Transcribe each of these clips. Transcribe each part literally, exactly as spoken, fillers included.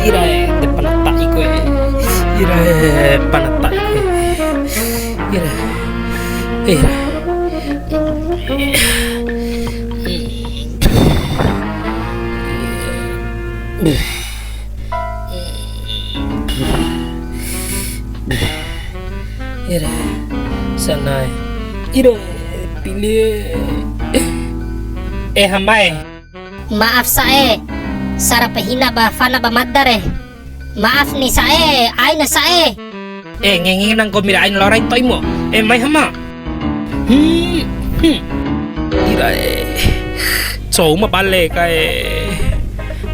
Irae, de pana ta'i koe. Irae, pana ta'i koe. Irae. Irae. Irae. Sanae. Irae, pili. Eh, hamae. Maaf sa'e, sara pahina ba fana ba mada re. Maaf ni sa'e, aina sa'e. Eh, ngenge nang nggomi re, aina lao rai to'imu. Eh, mai hama. Hmm, hmm. Irae. Cou ma bale kae.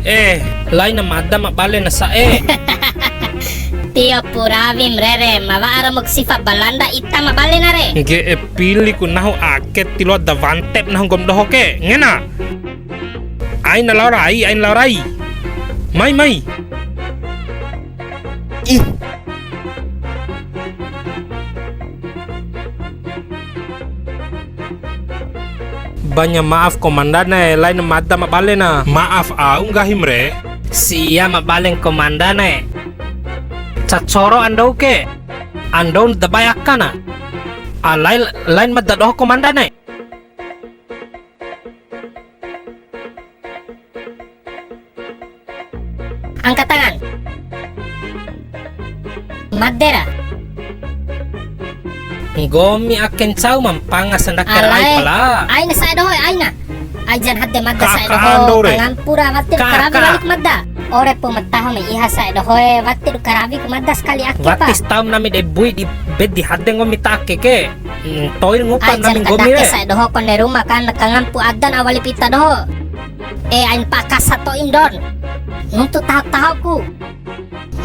Eh, laina mada ma bale na sa'e. Tio pu rawim rere, ma wa'a romo sifa Balanda ita ma bale na re. Ngge'e pili ku nahu ake ti loa da wantep nahu nggomi doho ke. Ngena. Aina lao rai, aina lao rai. Mai, mai. Ih. Banya maaf komandan e, lain mada ma bale na. Maaf au nggahim re. Sia ma bale komandan e. Cacoro andou ke. Andou da bae aka na. Alai lain mada doho komandan e. Angkat tangan. Made ra. Nggomi ake ncau ma mpanga sandake ra ai pala. Aina sa'e doho e, aina. Ai jan hade mada sa'e doho. Kangampu ra, wati karawi walik mada. Ore pu ma taho ma iha sa'e doho e, wati karawi ku mada sakali ake pa. Wati si tau nami dei bui di bedi hade nggomi ta ake ke. Ntoir ngupa nami nggomi re. Sa'e doho kone ruma kan, kangampu adan awali pita doho. Eh, ain paka sato'in don. Nuntu taho-tahoku.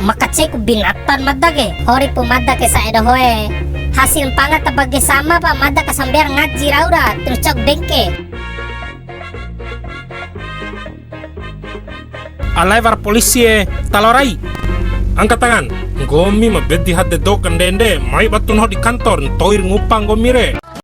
Makaceku binatan mada ke. Hori pu mada ke sa'e doho e. Hasil mpanga ta bage sama pa, mada ka sambear ngaji rau ra, terus cok bengke. Alai wara polisi e, ta lao rai. Angkat tangan. Nggomi ma bedi hade dou kandende, mai batu nahu di kantor, ntoir ngupa nggomi re.